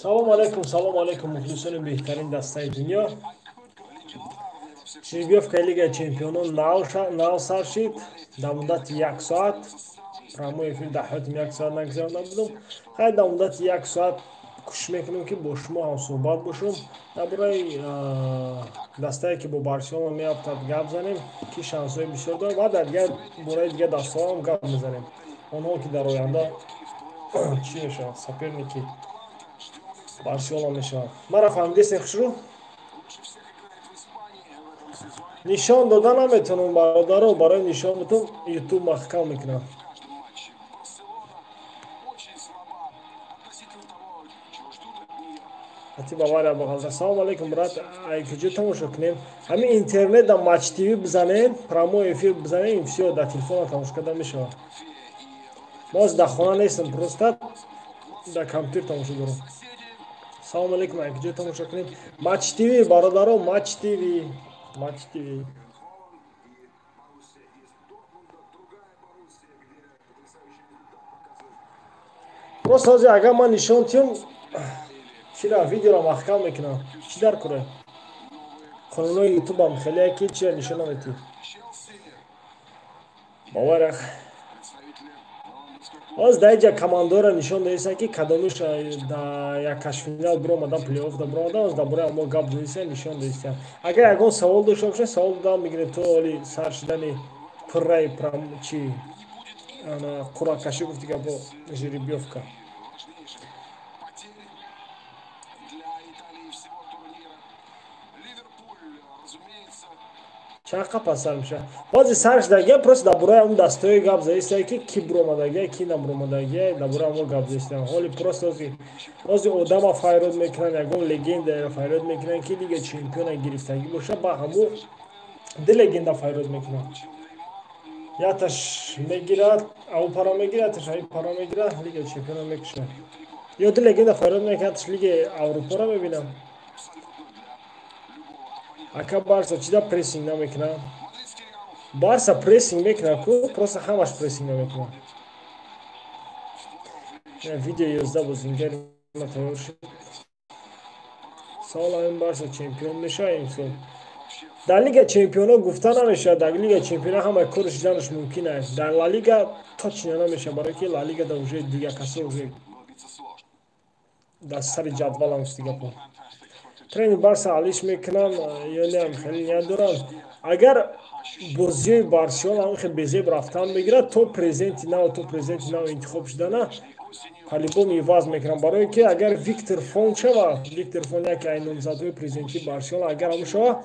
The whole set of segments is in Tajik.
Салом алейкум, салом алейкум, мухлисони беҳтарин дастаи дунё. Жеребьёвкаи Лигаи Чемпионон нав сар шид. Дар муддати як соат прямой эфир дар ҳаётим як соат нагузаронда будам. Хайр, дар муддати як соат кӯшиш мекунем, ки бо шумо ҳамсӯҳбат бошем, дар бораи дастае, ки бо Барселона меафтад, гап занем, ки шансҳои бисёр дорад, ва дар дигар бораи дигар дастаҳоам гап мезанем, онҳо ки дар оянда чӣ мешаванд, соперники Барселона мешаванд. Мара фаҳмидесен, хушрӯ? Нишон дода наметавонам, бародаро, барои нишон бутум Ютуб маҳкам мекунам. Ати Бавария бағалта. Салом алейкум, брат, ай куҷо тамошо кунем? Ҳамин интернет да Матч ТВ бизанем, прямой эфир бизанем, всё, дар телефона тамошо карда мешавад. Мо ҳозир дар хона нестам, просто дар компютер тамошо дорам. Салом алейкум, ай куҷо тамошо кунем? Матч ТВ, бародаро, Матч ТВ, Матч ТВ. Просто ҳозир агар ман нишон тиём, чира видеоро маҳкам мекунам. Чӣ дар куре? Қонунҳои Ютубам хеле, ки чира нишон наметӣ. Боварах. Ҳоз дар инҷа командоро нишон доиста, ки кадомиш дар яккашфинал биромадан, плейофф да биромадан, ҳоз дар бораи мо гап доиста, нишон доиста. Агар ягон савол дошта бошед, савол додам мегирем то оли сар шидани пурраи чи қуръакашӣ, гуфти гапо, жеребьёвка. Чанд қапас сар мешавад? Бози сар шудагия, просто дар бораи он дастаҳои гап заистае, ки ки буромадагия, ки набуромадагия, дар бораи онҳо гап заистаям. Ҳоли просто ҳози одама файрод мекунанд, ягон легендаеро файрод мекунанд, ки Лига Чемпиона гирифтагӣ бошад, ба ҳамо ду легенда файрод мекунанд. Яташ мегирад, ав пара мегирад, яташ аи пара мегирад, Лига Чемпиона мекушад. Ё ду легенда файрод мекунад, яташ Лигаи Аврупоро мебинам. Ака, Барса чида прессинг намекунад? Барса прессинг мекунад ку, просто ҳамаш прессинг намекунад. Видео 11 бозингари тайёр шуд. Савол ҳамин: Барса чемпион мешавад имсол? Дар Лига Чемпионо гуфта намешавад. Дар Лига Чемпиона ҳамаи кори шиданаш мумкин аст. Дар Ла Лига точно намешавад, барое ки Ла Лига да уже дигар касо уже дар сари ҷадвалам гуфти гапо. Тренер Барса алиш мекунам ё неам, хеле ният дорам. Агар бозиҳои Барселона ҳам хел безеб рафтан мегирад, то президенти нав интихоб шудана, по-любому иваз мекунам, барое ки агар Виктор Фон шава, Виктор Фон яке ай номзадҳои президентии Барселона, агар ҳамн шава,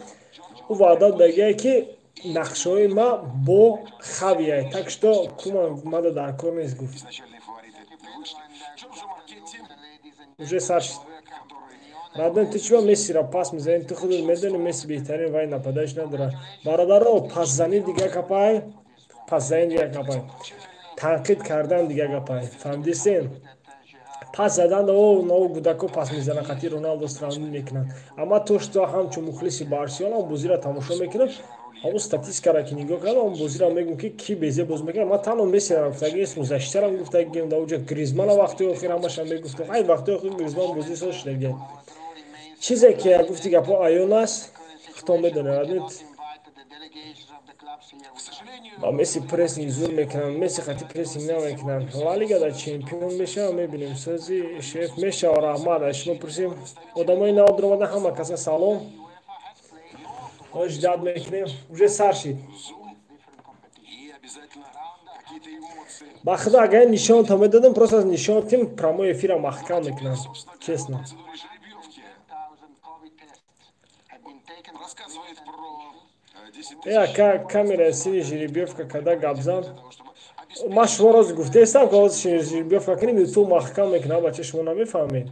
ӯ ваъда додагие, ки нақшаҳои ма бо Хавиай, так что Куман мада дар кор нест, гуфт. Уже сар шид. Радон, ту чиба Мессиро пас мезанӣ? Ту худат медонӣ, Месси беҳтарин вай нападающий надорад. Бародаро, пасзанӣ дигар гапай, пасзанӣ дигар гапай, танқид кардан дигар гапай, фаҳмидистен? Пас задан, о, нов гудако пас мезананд, қати Роналдо сравнить мекунанд. Амма то что ҳамчун мухлиси Барселона он бозиро тамошо мекунам, ҳамон статистикаро ки нигоҳ кардам, он бозиро мегӯм, ки ки безеб боз мекунад. Ман танҳо Мессиро гуфтагӣ нестм, защитарам гуфтагием, дар уҷа Гризмана вақти охир ҳамаша мегуфтам. Ай вақти охир Гризман бозӣ соз шудагиам. Чизе ки гуфти гапҳо аён аст, худтон медонед. Ба Месси прессинг зур мекунанд, Месси хати прессинг намекунанд. Ла Лига дар чемпион мешава, мебинем. Сози шеф мешава, раҳмат, аз шумо пурсем. Одамои нав дуромада, ҳама каса салом. Ҳоз ждать мекунем, уже сар шид. Ба худо, агар нишонтон медодам, просто нишон тим, прямой эфира маҳкам мекунам, честно. Э, ака, камера сини жеребьёвка када гапзан. Ман шумо роз гуфтаистам, ки ҳозир жеребьёвка кунем, Ютуб маҳкам мекунад. Бача, шумо намефаҳмед,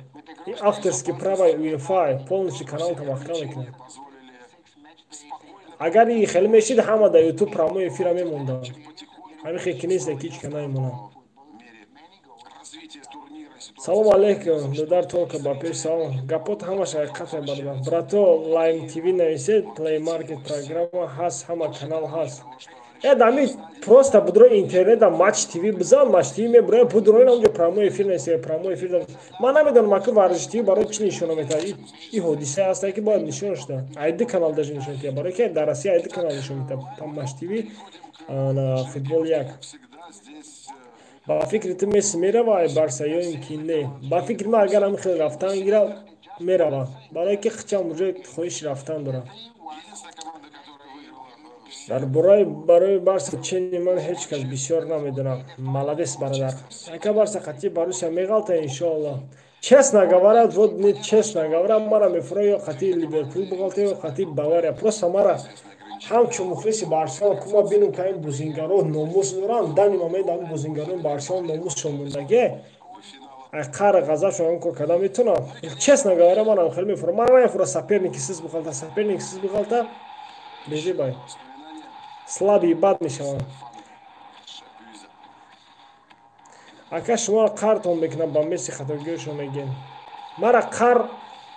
ин авторский права УЕФА, полностью каналта маҳкам мекунад. Агар и хеле мешид, ҳама дар Ютуб прямой эфира мемонданд. Ҳамин хел ки нест, ки ҳеч ка намемонад. Салому алейкум, додар, только ба пеш. Салом. Гапот ҳамаш ҳақиқате, бародар. Брато, Лайм ТВ нависед, Play Market программа ҳаст, ҳама канал ҳаст. Дами просто будро интернета Матч ТВ бизан, Матч ТВ мебуроя, будроин онҷо прямой эфир нест, прямой эфир. Ман намедонам, ака, Варзиш ТВ барои чӣ нишона метавад. И ҳодисае ҳаста, ки бояд нишон шуда. Айди канал даже нишон метавад, барои ки дар Россия айди канал нишон метавад: Матч ТВ, Футбол як. Ба фикри ту, Месси мерава ай Барса ё ин ки не? Ба фикри ман, агар ҳамин хел рафтан гира, мерава, барое ки хичам уже хоҳиши рафтан дорад. Дар бораи барои Барса чени ман ҳеҷ кас бисёр намедонам. Молодец, бародар. Ака, Барса қатъи Боруссия меғалта, иншоалло? Честно говоря, вот не, честно говоря, мара мефура, ё қатъи Ливерпул буғалта, ё қатъи Бавария. Просто мара ҳамчун мухлиси Барселона кума бинум, ка ин бозингаро номус доранд. Данный момент ҳамин бозингарои Барселона номусшон мондаге, ай қаҳри ғазабшон он кор карда метавонам. Честно говоря, манам хеле мефура, мара намефура соперники сиз буғалта, соперник сиз буғалта, бежибай слабый бад мешаванд. Ака, шуморо қартон мекунам, ба Месси хатогиёшон мегӯем. Мара қар,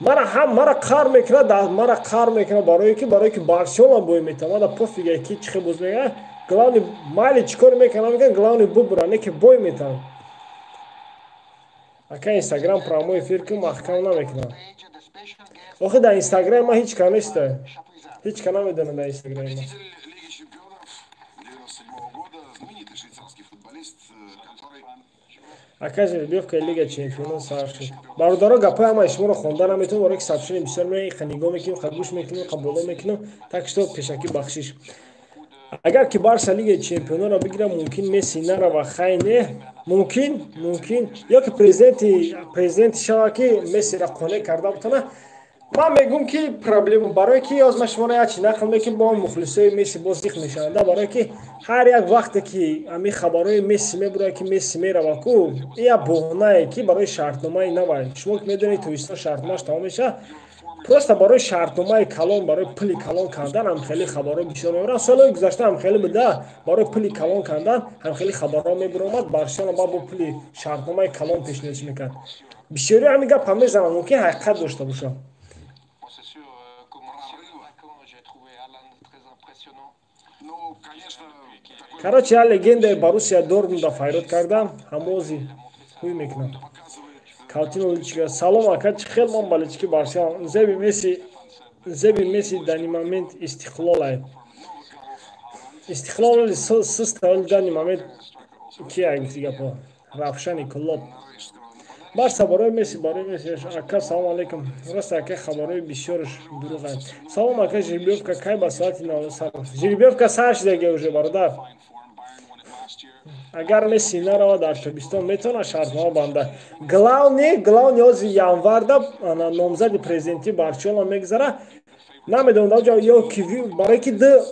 мара ҳам мара қар мекунад, мара қар мекунад, барое ки Барселона бой метавад. Мада пофига, ки чӣ хел боз мекунад. Главный, майли, чӣ кор мекунад, намекунад, главный бубура, не ки бой метавад. Ака, Инстаграм прямой эфир ки маҳкам намекунад. Охи, дар Инстаграм ман ҳеҷ ка неста, ҳеҷ ка намедонад дар Инстаграми ман. Ака, жеребьёвкаи Лига чемпионон сар шуд. Бародаро, гапҳои ҳамаи шуморо хонда наметавонам, барое ки сообщение бисёр меояд, иқа нигоҳ мекунем, қа гӯш мекунем, қа боло мекунем, так что пешакӣ бахшиш. Агар ки Барса Лигаи чемпиононро бигирад, мумкин Месси нарава. Хай, не, мумкин ё ки президенти шава, ки Мессиро қонеъ карда бутона. Ман мегӯм, ки проблема, барое ки ёз ман шуморо як чи нақл мекунем, бо мухлисои Месси боз зиқ мешаванда, барое ки ҳар як вақте ки ҳамин хабарҳои Месси мебурад, ки Месси мерава ку, як боҳонае, ки барои шартномаи навай. Шумо ки медонед, тобистон шартномааш тамом мешавад. Просто барои шартномаи калон, барои пули калон кардан ҳам хеле хабарҳо бисёр мебаранд. Солҳои гузашта ҳам хеле буда, барои пули калон кардан ҳам хеле хабарҳо мебуромад. Барселона ба бо пули шартномаи калон пешниҳод мекард. Бисёриҳо ҳамин гапа мезананд, мумкин ҳақиқат дошта бошад. Короче, я легендаи Боруссия Дортмунда файрод кардам, ҳамози ҳуй мекунам. Каутино личка. Салом, ака, чӣ хел? Ман болельщики Барселона. Зеби Месси, зеби Месси данный момент Истиқлолай. Истиқлол систа данный момент ки гуфти гапо. Равшани Куллоб. Барса барои Месси, барои Месси. Ака, салом алейкум. Рост, ака, хабарҳои бисёрш дурӯғанд. Салом, ака, жеребьёвка кай ба соати 9 сар? Жеребьёвка сар шидаги уже, бародар. Агар Месси нарава, дар тобистон метавонад шартнома банда. Главный, ҳозир январда номзади президентии Барселона мегузара. Намедонам, даҷа ё ки, барое ки д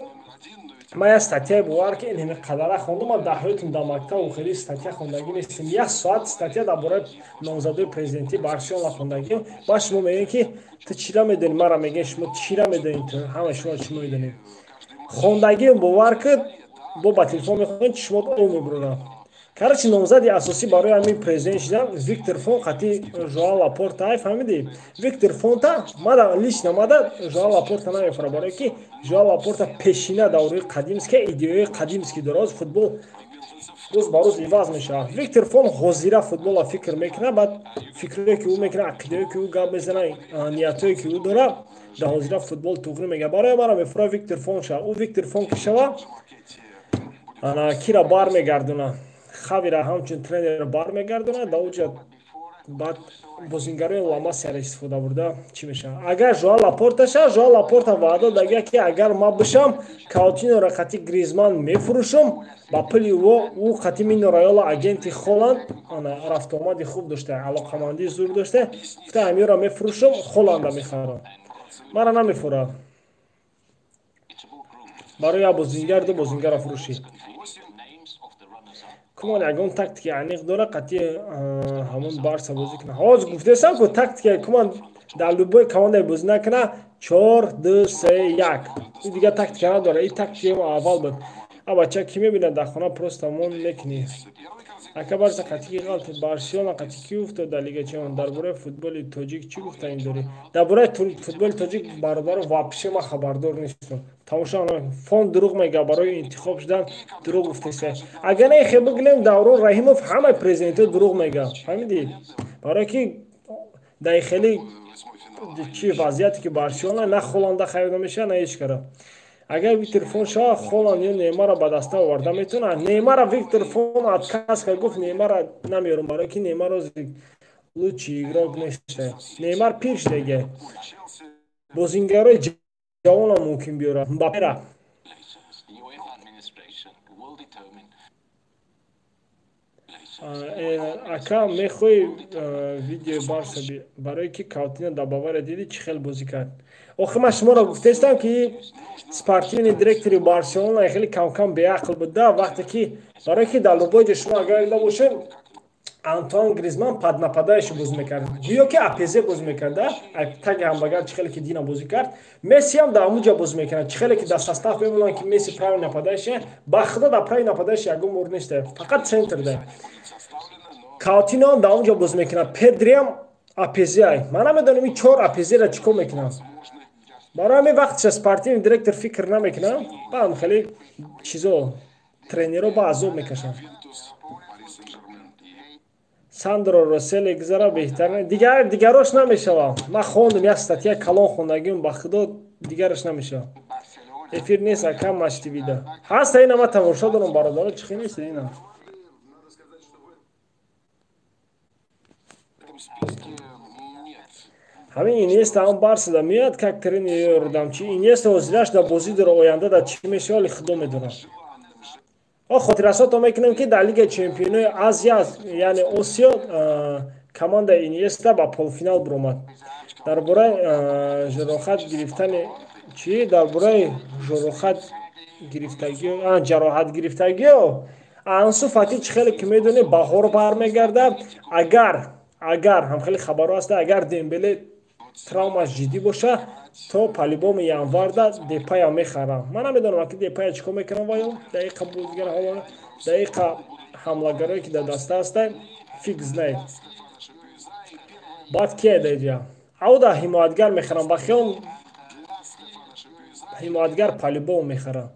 ман як статьяе бовар ки инҳами қадара хондум, ман дар ҳаётам дар мактаб хеле статья хондагӣ нестем. Як соат статья дар бораи номзадои президентии Барселона хондагиам. Баъд шумо мегӯед, ки ту чира медонӣ, мара мегӯед, шумо чира медонӣ, ту ҳама шумо чӣ медонед. Хондагиам, бовар ки бо ба телефон мехонед, чишмот об мебурад. Короче, номзади асосӣ барои ҳамин президент шидан Виктор Фон қати Жоал Лапорта. Ай, фаҳмидӣ? Виктор Фонта мада, лично мада Жоал Лапорта намефура, барое ки Жоал Лапорта пешина давраи қадимский, идеяи қадимский дорад. Футбол рӯз ба рӯз иваз мешавад. Виктор Фон ҳозира футбола фикр мекунад, баъд фикрое ки ӯ мекунад, ақидаое ки ӯ гап мезанад, ниятое ки ӯ дорад, дар ҳозира футбол туғри мегӯяд. Барои мара мефура Виктор Фон шава. Ӯ Виктор Фон ки шава, ана кира бармегардонад? Хавира ҳамчун тренер бармегардонад. Дар оҷа баъд бозингарои Ламасияро истифода бурда чӣ мешавад? Агар Жоал Лапорта шава, Жоал Лапорта ваъда дага, ки агар ман бишам, Каутиноро қати Гризман мефурӯшам ба пули ӯ. Ӯ қати Мино Райола, агенти Холанд, ана рафтуомади хуб дошта, алоқамандии зур дошта. Гуфта, ҳамиёро мефурӯшам, Холанда мехарам. Мара намефурад барои як бозингар, ду бозингарро фурӯшӣ. Куман ягон тактики аниқ дора, қатъи ҳамон Барса бозӣ кунад. Ҳозир гуфтесам, ку тактика Куман дар любой командаи бозӣ накуна, 4-2-3-1. И дигар тактика надора, и тактика аввал буд. А бача ки мебинад, дар хона просто мон мекунӣ. Ака, Барса қатъи ғалт, Барселона қатъи ки уфтод дар Лига Чемпион? Дар бораи футболи тоҷик чӣ гуфтанӣ дорӣ? Дар бораи футболи тоҷик, бародаро, вообще ман хабардор нестам, тамошо. Фон дурӯғ мега, барои интихоб шудан дурӯғ гуфтеса. Агар не, хе бигӯем, Даврон Раҳимов, ҳамаи президентҳо дурӯғ мега, фаҳмидӣ? Барое ки дар хеле чи вазъияте ки Барселона на Холанда харида мешавад, на ҳеҷ кара. Агар Виктор Фон шава, Холанд ё Неймарро ба даста оварда метавонад. Неймарро Виктор Фон отказ кард, гуфт: «Неймарро намеёрам», барое ки Неймар ҳозир лучший игрок нест, Неймар пир шудага, бозингарои ҷавонам мумкин биёрад, Мбаппера. Ака, мехоҳӣ видеои Барса, барое ки Каутино дар Бавария дидӣ, чӣ хел бозӣ кард? Охир ман шуморо гуфтаистам, ки спортивный директори Барселона хеле камкам беақл буда, вақте ки, барое ки дар любой ҷо шумо агар дида бошед, Антуан Гризман под нападающий бозӣ мекард, гӯё ки АПЗ бозӣ мекарда, таги ҳамбагар, чӣ хеле ки дина бозӣ кард. Месси ҳам дар ҳамун ҷо бозӣ мекард, чӣ хеле ки дар состав мемонанд, ки Месси правый нападающий. Ба худо, дар правый нападающий ягон бор неста, фақат центр да. Каутино ҳам дар он ҷо бозӣ мекунад, Педриам АПЗ. Ман намедонам, ин чор АПЗ-ра чӣ кор мекунанд. Барои ҳамин вақтша спортивный директор фикр намекунам, баъд хеле чизо тренеро ба азоб мекашанд. Сандро Роселе гузара беҳтар, дигар дигарош намешавад. Ман хондум, як статья калон хондагим, ба худо, дигараш намешавад. Эфир нест, ака, Матч ТВда ҳаста. Ина ман тамошо дорам, бародаро, чӣ хел нест ина? Ҳамин Инеста ҳам Барсада меояд как тренер ёрдамчи. Инеста ҳозираш дар бозӣ дора, оянда дар чӣ мешавад, вале худо медонад. О, хотиррасото мекунем, ки дар Лигаи чемпионои Азия, яъне Осиё, командаи Инеста ба полуфинал биромад. Дар бораи ҷароҳат гирифтани чӣ? Дар бораи ҷароҳат гирифтагио, ҷароҳат гирифтагио Ансу Фати, чӣ хеле ки медонем, баҳор бармегардад. Агар ҳам хеле хабарҳо ҳаста, агар Дембеле травмаш ҷиддӣ боша, то по-любому январда Депая мехарам. Ман намедонам, ки Депая чӣ кор мекунам, ваё дақиқа бозигар ҳоло, дақиқа ҳамлагарое ки дар даста ҳастанд, фиг знает. Баъд кия даиҷа ауда ҳимоятгар мехарам? Ба хиёл, ҳимоятгар по-любому мехарам.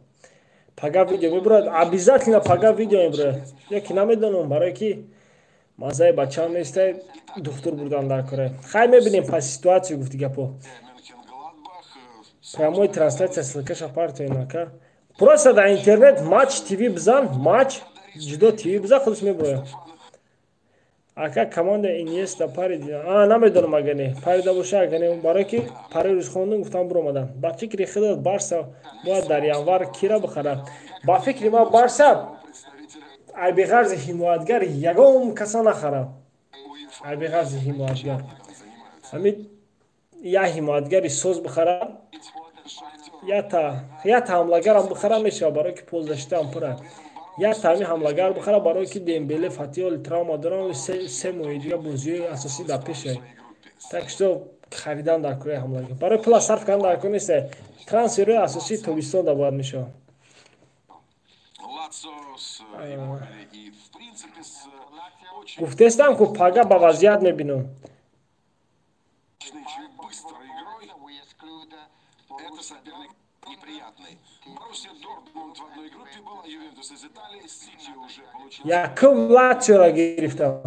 Пага видео мебурад, обязательно пага видео мебурад, яки намедонам, барое ки маззаи бачаам нестай, духтур бурдан дар кора. Хай, мебинем по ситуация, гуфти гапо. Прямой трансляция, ссылкаша партоинака. Просто дар интернет Матч ТВ бизан, Матч ҷудо ТВ бизан, худаш мебурояд. Ака, команда Инеста париди? А, намедонам, агар не парида боша, агар не, барое ки пари рӯз хондум, гуфтам, буромадам. Ба фикри худат, Барса бояд дар январ кира бихарад? Ба фикри ман, Барса айбиғарзи ҳимоятгар ягон каса нахарад. Айбиғарзи ҳимоятгар, ҳамин як ҳимоятгари соз бихарад, якта ҳамлагарам бихара мешавад, барое ки полузащитаам пура. Якта ҳамин ҳамлагар бихара, барое ки Дембеле, Фатиоли травма доранд, 3 моҳи дига бозиҳои асосӣ дар пеша. Так что харидан дар кораи ҳамлагар, барои пула сарф кардан дар кор нест. Трансферҳои асосии тобистон да бояд мешавад. Гуфтестам, ку пага ба вазъият мебинам. Якум Латсиоро гирифтам,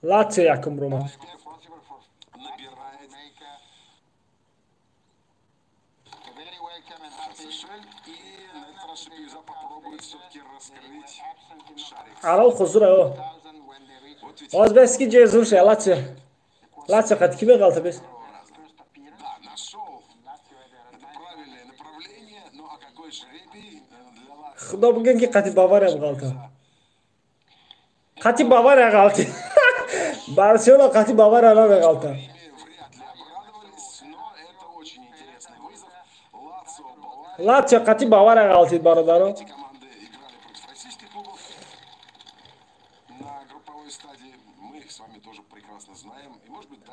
Латсио якум ромад. Арау зура оз бес ки ҷои зур ша. Латсио, Латсио қад ки меғалта бес? Худо бигӯем, ки қати Бавария ғалта, қати Бавария ғалти. Барселона қати Бавария намеғалта. Латсио қати Бавария ғалтид, бародаро.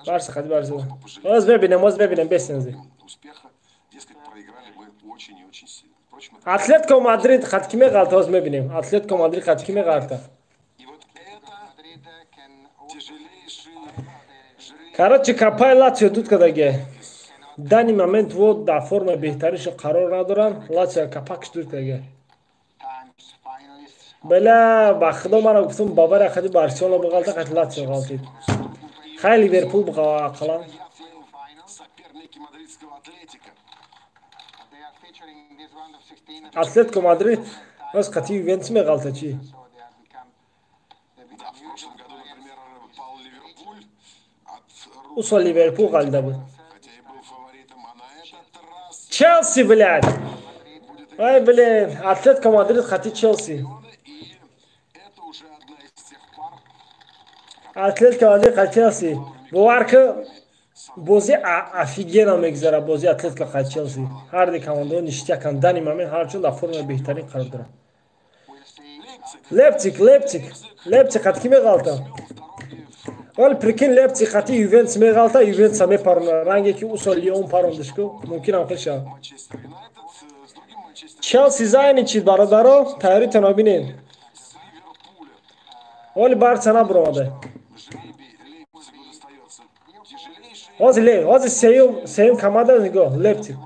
Барса қати Барселона. Оз мебинем, оз мебинем, бесензи. Атлетико Мадрид қати ки меғалта, оз мебинем. Атлетико Мадрид қати ки меғалта. Короче, капай Латсио дуд кадаге. Данный момент во дар формаи беҳтариншо қарор надоранд. Латсио капакш дуд кадаге. Бля, ба худо мара гуфтум Бавария қати Барселона буғалта, қати Латсио ғалтид. Хай Ливерпул буға ақалан. Атлетико Мадрид оз қати Ювентус меғалта чӣ? Усо Ливерпул ғалида буд. Челси, блядь! Ай, блин, Атлетико Мадрид қати Челси. Атлетико Мадрид қати Челси. Бовар ки бозӣ офигенно мегузара, бозии Атлетико қати Челси. Ҳар ду командаҳо ништяканд. Данный момент ҳарчанд дар формаи беҳтарин қарор доранд. Лейпциг, Лейпциг, Лейпциг қати ки меғалта? Вале прикинь, Лейпциг қати Ювентус меғалта, Ювентуса мепаронад. Ранге ки усо Лион парондаш ку, мумкин ам хел шавад. Челси зайничид, бародаро, тайёритонро бинед. Вале Барса набуромада. Ҳозир Лейп, ҳозир сеюм команда нигоҳ, Лейпциг.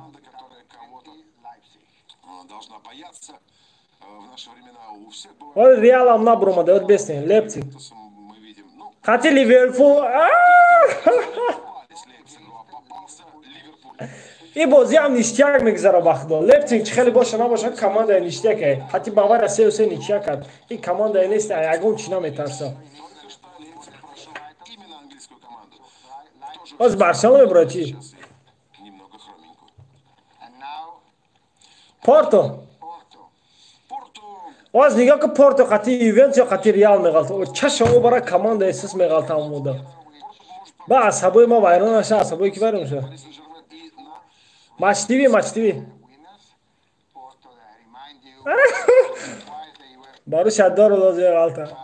Ҳозир Реал ҳам набуромада, ёд бестен, Лейпциг. Қати Ливерпул. Ин бозӣ ҳам ништяк мегузара ба худо. Лейпциг чӣ хеле боша набоша, командаи ништякае. Қати Бавария 3-3 ничья кард. Ин командае нест, ягон чӣ наметарса. Оз Барселона мебурад чӣ? Порто. Оз нигоҳ ки Порто қати Ювентус ё қати Реал меғалта. Чаша о бара команда эҳсос меғалта омода. Ба асабои ма вайрон наша, асабои ки вайрон ша? Матч ТВ, Матч ТВ. Боруссия Дортмунд меғалта.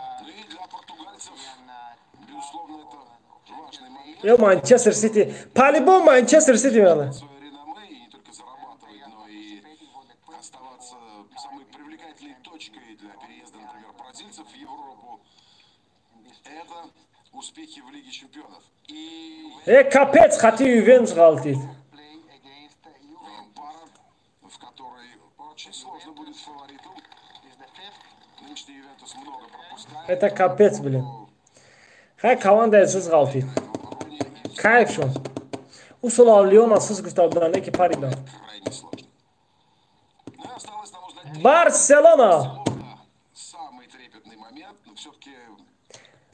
Ё Манчестер Сити. По-любому Манчестер Сити меғалта. Капец, қати Ювентус ғалтид. Это капец, блин. Хай команда эсиз ғалтид. Кайф шуд. Усула Лиона сиз гуфта буданд, ки паридан. Барселона.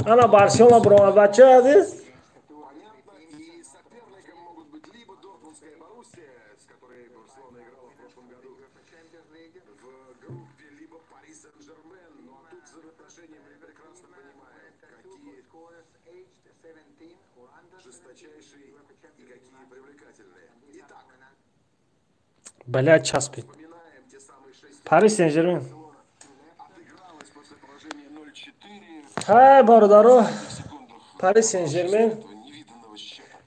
Ана Барселона буромад, бачаи азиз. Блядь, часпид. Пари Сен-Жермен. Хай, бародаро, Пари Сен-Жермен.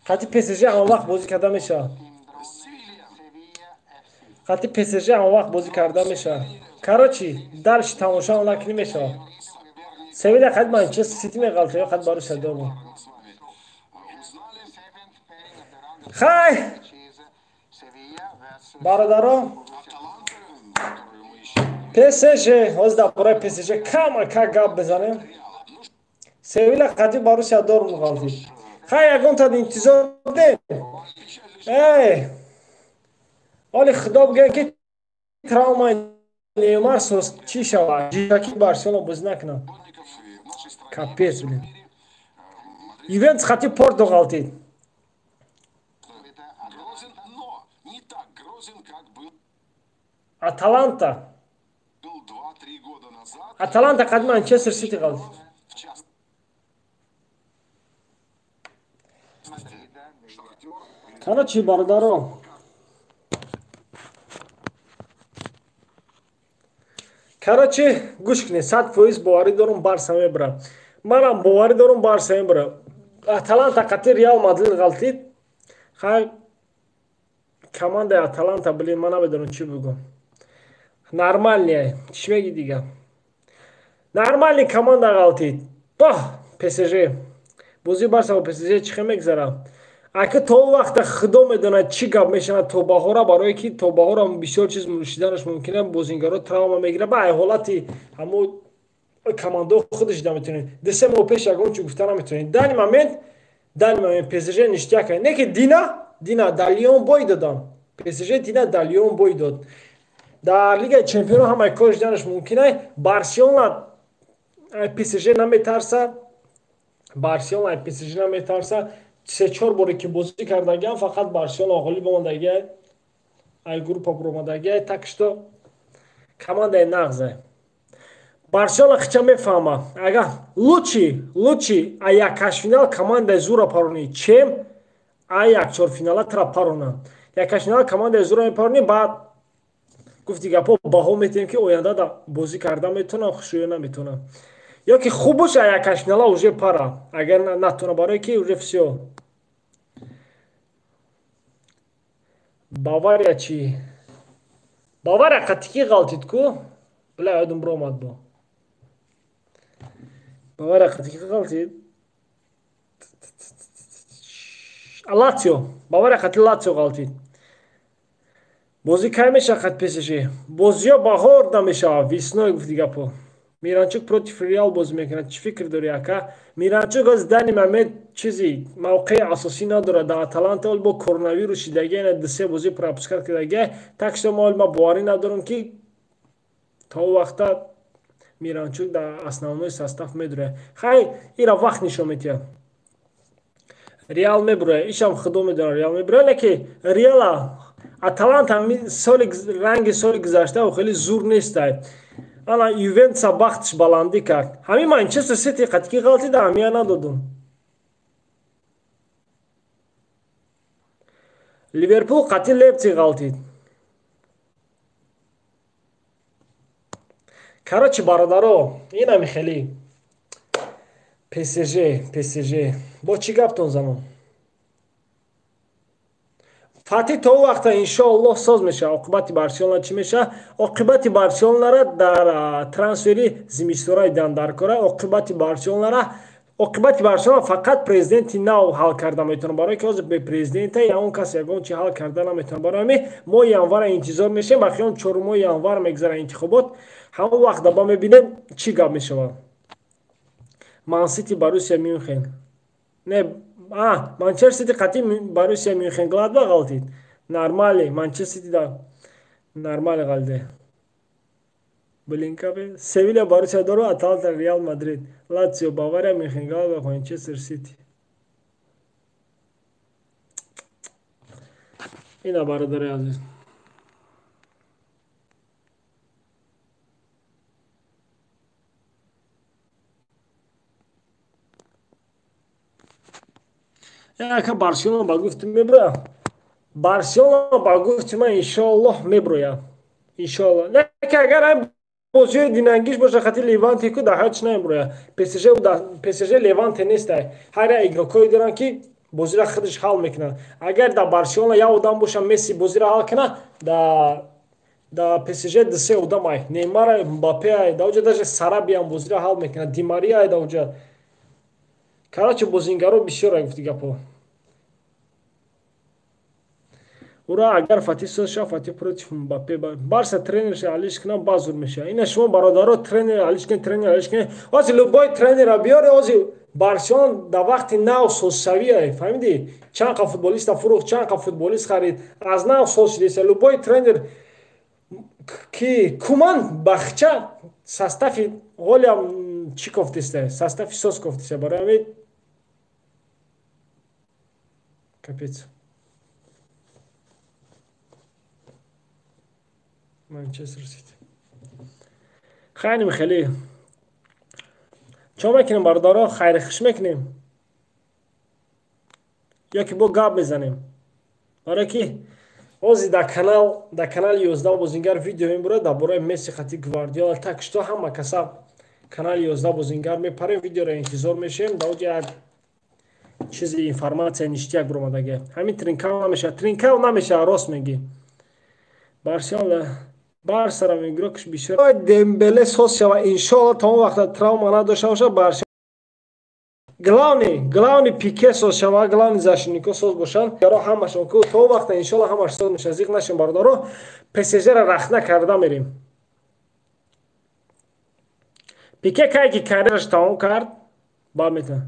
Қати ПСЖ ҳамон вақт бозӣ карда мешавад. Қати ПСЖ ҳамон вақт бозӣ карда мешавад. Короче, дальше тамошо накунӣ мешавад. Севиля қати Манчестер Сити меғалта ё қати Боруссия Дортмунд. Хай! Бародаро, ПСЖ, ҳозир дар бораи ПСЖ камака гап бизанем. Севилля қати Боруссия Дортмунд ғалтид. Хай, ягонта интизор будем. Эй! Оли худо бигӯяд ки травмаи Неймар сос чӣ шавад? Ҷиҷаки Барселона бозӣ накунад. Капец, блин. Ювентус қати Порто ғалтид. Аталанта. Аталанта қати Манчестер Сити ғалтид. Короче, бародаро, Короче, гӯш кунед, 100% боварӣ дорум, Барса мебара. Манам боварӣ дорум, Барса мебара. Аталанта қати Реал Мадрид ғалтид. Хай, командаи Аталанта, блин, ман намедонам чӣ бигӯм. Нормальный, чӣ меги дига? Нормальный команда ғалтид. Бах, ПСЖ. Бозии Барса бо ПСЖ чӣ хел мегзара? Ака то вақта худо медонад чӣ гап мешавад то баҳора, барое ки то баҳора бисёр чиз шиданаш мумкин, бозингаро травма мегирад, ба ай ҳолати ҳамо командо худаш дида метавонед. 2-3 моҳ пеш ягон чӣ гуфта наметавонед. Данный момент ПСЖ ништяк. Не ки дина дар Лион бой додам. ПСЖ дина дар Лион бой дод. Дар Лигаи Чемпионон ҳамаи кор шиданаш мумкин ай. Барселона ПСЖ наметарса. Барселона ПСЖ наметарса. 3-4 боре ки бозӣ кардагиам, фақат Барселона ғолиб омадагиай, ай группа буромадагиай, так что командаи нағзе. Барселона хича мефаҳма, агар лучше а як ҳаштфинал командаи зура паронӣ, чем а як чорфинала тра парона. Як ҳаштфинал командаи зура мепаронӣ, баъд гуфти гапо баҳо метиҳем, ки оянда да бозӣ карда метавонам, хушӯё наметавонам. Ё ки хуб боша, як ҳаштфинала уже пара, агар натавона, барое ки уже всё. Бавария чӣ? Бавария қатикӣ ғалтид ку? Бля, ёдум биромад бо. Бавария қатикӣ ғалтид? Латсио. Бавария қати Латсио ғалтид. Бозӣ кай мешавад қат ПСЖ? Бозиҳо баҳор намешавад, весной, гуфти гапо. Миранчук против Реал бозӣ мекунад. Чӣ фикр дорӣ, ака? Миранчук аз данный момент чизи мавқеи асосӣ надорад дар Аталанта, ҳол бо коронавирус шидагия, ина 2-3 бозӣ пропускать кардагия. Так что ма ҳол боварӣ надорам, ки то вақта Миранчук дар основной состав медурад. Хай, ира вақт нишон медиҳад. Реал мебурояд, ишам худо медонад, Реал мебурояд, леки Реала Аталанта соли ранги соли гузашта хеле зур нестай. Ана Ювентуса бахтиш баландӣ кард. Ҳамин Манчестер Сити қатикӣ ғалтида, аҳамия надодум. Ливерпул қати Лейпциг ғалтид. Короче, бародаро, инами хеле. ПСЖ, ПСЖ. Бо чӣ гаптон занам? Фатӣ то вақта иншоаллоҳ соз мешавад. Оқибати Барселона чӣ мешавад? Оқибати Барселонара дар трансфери зимистораи дандаркора, оқибати Барселона фақат президенти нав ҳал карда метавонад, барое ки ҳозир бе президента ягон кас ягон чи ҳал карда наметавонад. Барои ҳамин моҳи январа интизор мешавем, ба хиёл 4 моҳи январ мегзара интихобот, ҳамон вақт даба мебинем чӣ гап мешавад. Мансити Боруссия Мюнхен. Не, а, Манчестер Сити қати Боруссия Мюнхен Гладбах ғалтид. Нормально, Манчестер Сити да нормально ғалде. Блин, капе. Севилья Боруссия дору, Аталанта Реал Мадрид, Лацио Бавария, Мюнхен Гладбах, Манчестер Сити. Ина, бародари азиз. Яка Барселона ба гуфти меброя. Барселона ба гуфти ман иншоаллоҳ меброя. Иншоаллоҳ. Не ки агар ай бозиҳои динангиш боша хати Леванте ку дар ҳач намеброя. ПСЖ ПСЖ Леванте нестай. Ҳар як игрокое доранд, ки бозиро худаш ҳал мекунад. Агар дар Барселона як одам боша, Месси бозиро ҳал кунад, да ПСЖ 2-3 одам ай. Неймар, Мбаппе ай, да уҷа даже Сарабиам бозиро ҳал мекунад, Ди Мария ай да уҷа. Короче, бозингаро бисёр ай, гуфти гапо. Ура, агар Фатӣ соз шава, Фатӣ против Мбаппе. Барса тренерша алиш кунам, базур мешава. Ина шумо, бародаро, тренер алиш кунед, тренер алиш кунед. Ҳозир любой тренера биёре, ҳозир Барселона дар вақти нав созшавӣ, фаҳмидӣ? Чанд қа футболиста фурӯхт, чанд қа футболист харид, аз нав соз шудеса. Любой тренер ки Куман бахча состави ҳолиам чӣ кофтеста, состави соз кофтеста, барои ҳамин капец. Манчестер Сити. Хайним хеле. Чо мекунем, бародаро, хайри хуш мекунем? Ё ки бо гап мезанем? Барои ки Ҳозир дар канали 11 бозингар видео мебурад дар бораи Месси хати Гвардиола. Так что ҳама каса канали 11 бозингар мепарем, видеоро интизор мешавем. Дар оҷа як чизи информатсия ништяк буромадаги. Ҳамин Тринкао намешавад, Тринкао намешавад, рост мегӣ. Барселона Барсара игрокш бисёр. Дембеле соз шава, иншоалло, то он вақта травма надошта боша. Барса главный Пике соз шава, главный защитнико соз бошанд. Яро ҳамашон ку то он вақта иншоалло ҳамаш соз мешавад. Зиқ нашем, бародаро, ПСЖ-ра рахна карда мерем. Пике кай ки карьераш тамом кард, баъд метавонад.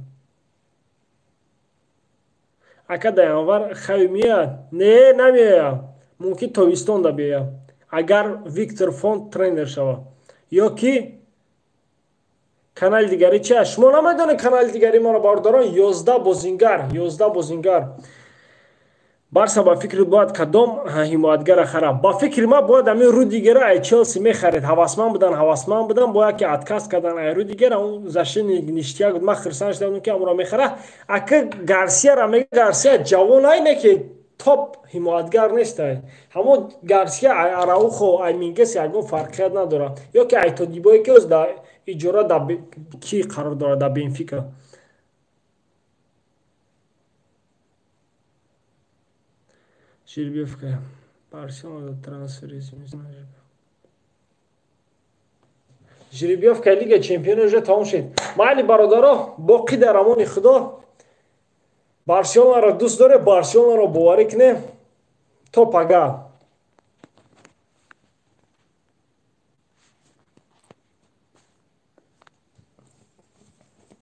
Ака, дар январ Хави меояд? Не, намеояд. Мумкин тобистонда биёяд. Агар Виктор Фонт тренер шавад. Ё ки канали дигари чи аст? Шумо намедонед канали дигари маро, бародарон? 11 бозингар, 11 бозингар. Барса ба фикри бояд кадом ҳимоятгара харад? Ба фикри ман, бояд ҳамин Рудигера ай Челси мехарид. Ҳавасманд будан, ҳавасманд будан, бояд ки отказ кардан ай Рудигера, он защитник ништяк буд. Ман хирсан шудам, ки амро мехарад. Ака, Гарсияра мега, Гарсия ҷавон ай, не ки топ ҳимоятгар нестай. Ҳамон Гарсия ай Араухо, ай Мингес ягон фарқият надорад. Ё ки ай Тодибое, ки оз дар иҷора дар ки қарор дорад, дар Бенфика. Жеребьевка. Барселона трансфер. Жеребьевка Лига Чемпионов уже тамом шуд. Майли, бародаро, боқӣ дар амони Худо. Барселонаро дӯст доре, Барселонаро боварӣ кунем. То пага.